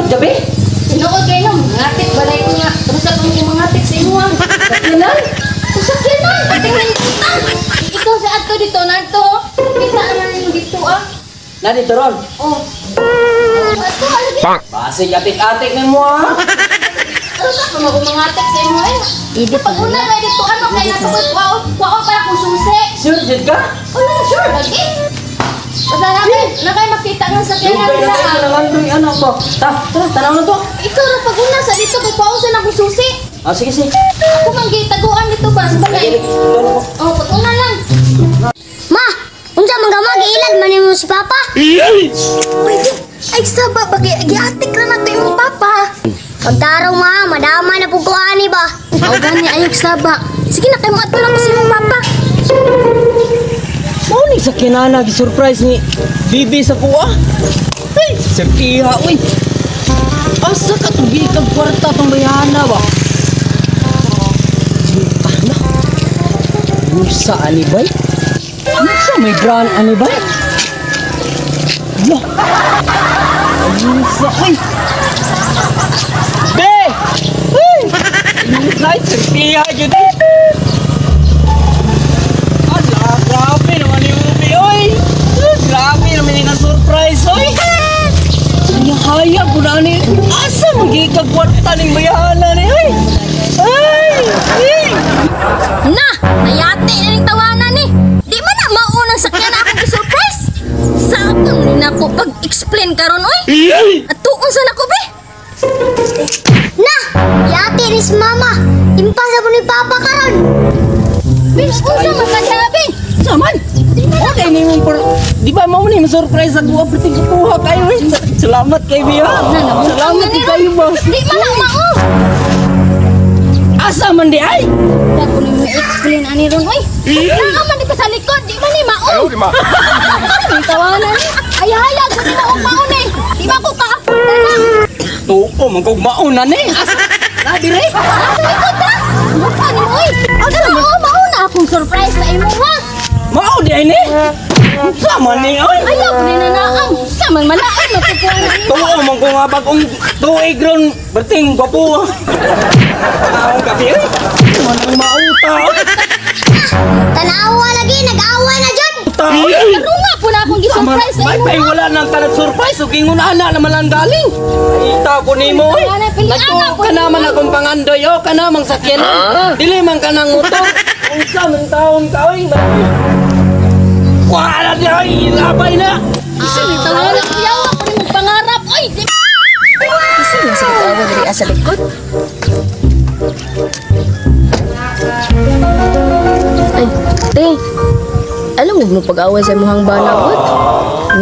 Gabi? Tinuod kayo no, mangatik balay ko nga. Usa ko yung mangatik sa imo ah. Sakyanan? Usakyanan, ating nindutang. Ikaw sa ato dito nato. Kita naman yung dito ah. Na dito ron. Oh. Ato alagi. Basig atik-atik ni mo ah. Ano sa ko mangatik sa imo eh. Pag una na dito ano kay nato ko kuwaon kuwaon para kung susi. Sure, jud ka? Oh, no, sure lagi. Basta na kay na kay makita nga sa Dugay kanya na nila. tayo Ah. nangandoy anak ko. Ta, tara, tanaw na to. Ikaw ra pag una sa dito kay kuwaon sa akong susi. Ah, sige, sige. Ako man gitaguan dito ba sa balay. Oh, pag una lang. Ma, unsa man ka mag-ilad man nimo si Papa? Uy, ay saba ba kay giatik ra nato imong papa. Pagtarong ma, madama na pud ko ani ba? Aw gani ayog saba. Sige na kay moadto lang ko sa imong papa. Mao ni sa kinana gi-surprise ni Bibi sa kuha. Hey, sertiha uy. Asa ka tugi kag kwarta tong bayana ba? Sinta na. Busa ani bay? Unsa may brand ani bay? Lo. Unsa uy. Be! Uy! Unsa sertiha jud eh. Ala, grabe naman ni Ubi, oy! Grabe naman yung surprise, oy! Hayag ko na ni. Asa magiging kwarta ning bayana ni, oy! Ay! Ay! Na, nayati na ning tawanan ni. Di man na maunang sakyan akong gi-surprise. Sa akong ni nako pag-explain karon oy. At tuon sa nako be. Na, yati ni si Mama. Impasa po ni Papa karon. Be, unsa man ka diha, be? Saman! Okay ni mong por... Di ba mao ni surprise ako perting kuha kayo eh. Salamat kay Bia. Salamat kay kayo ba. Di man na mao. Asa man di ay? Ako ni ma-explain ani ron oy. Naa man dito sa likod, di man ni mao. Ang tawanan ni. Ay hayag ko ni mao mao ni. Di ba ko kaapot na? Tuo man kog mauna ni. Asa? Na dire. Sa likod ta. Mukha ni mo oy. Asa mao mao na akong surprise sa imo ha. Mao di ay ni. Unsa man ni oy? Ayaw ko ni nanaang. Sa man malain mapupuan ni. Tuo man ko nga bagong tuig ron, berting gwapo. Ang gabi oy. Manang mauta. Tanawa lagi nag-away na jud. Tao. Karon nga po na akong gi-surprise sa Bay imo. bay wala nang tanag surprise ug ingon ana naman ang galing. Ita ko nimo oy. Nagtuo ka naman akong pangandoy o ka namang sakyanan. Dili man ka nang motor. Unsa man taon ka oy. Wala di oy, labay na. Isa ni tawanan kuyawa ko ni mong pangarap oy. Di Kasi nga sa katawa diri sa likod. Ay, te. Alam mo mo pag-away sa imong bana god.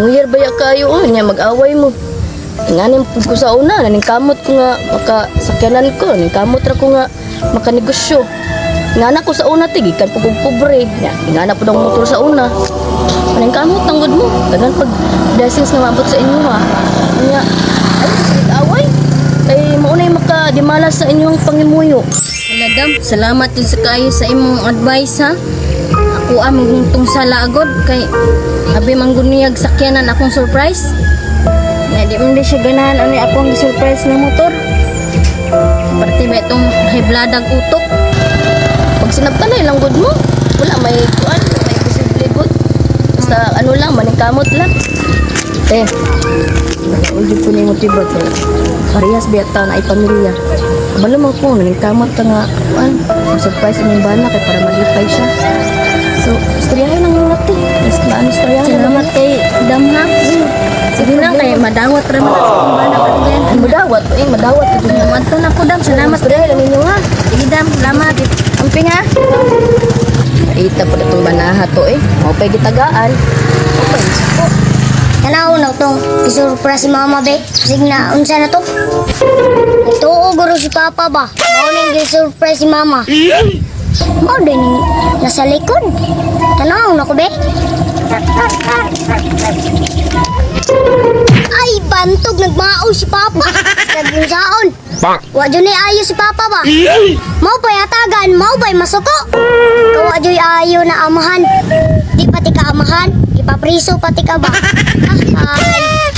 New Year ba ya kayo oh, nya mag-away mo. Nganin pud ko sa una, naning kamot ko nga makasakyanan ko, naning kamot ra ko nga makanegosyo. Ngana ko sa una te, gikan pud kog pobre. Nya, ngana pud ang motor sa una. Naning kamot ang gud mo. Daghan pag blessings nga maabot sa inyo ha. Nya, ay away. Kay mao nay makadimala sa inyong pangimuyo. Wala dam, salamat jud sa kayo sa imong advice ha. Ako ang maguntong sala agod kay abi mangguniyag sakyanan akong surprise. Nga di man di siya ganahan ani akong surprise nga motor. Parte ba itong high blood ang utok? Pag sinabtanay lang gud mo, wala may kuan, may posible gud. Basta ano lang, maningkamot lang. Te, nagaul jud ko nimo tiba kay parehas biya ta na ay pamilya. Kabalo man ko, naningkamot ka nga kuan, surprise imong bana kay para malipay siya. So, istoryahin ang mga te. Istoryahin, istoryahin. Salamat kay dam ha. Sige na kay madawat ra man sa akong bana karon. Ay, madawat, eh, madawat. Madto na ko dam, salamat. Istoryahin lang ninyo ha. Sige dam, salamat. Amping ha. Ita pa itong banaha to eh. Mao pa'y gitagaan. Okay, ko. Tanaw na tong isurprise si Mama be. Sige na unsa na to? Nagtuo guro si Papa ba? Mao ning gisurprise si Mama. Mao din ning nasa likod. Tanaw na ko be. Ay, bantog nagmao si Papa. Nagungsaon. Wa jud ni ayo si Papa ba? Mao pa'y hatagan, mao ba'y masuko? Kawa jud ayo na amahan. Di pati ka amahan, ipapriso pati ka ba? Ah, ay.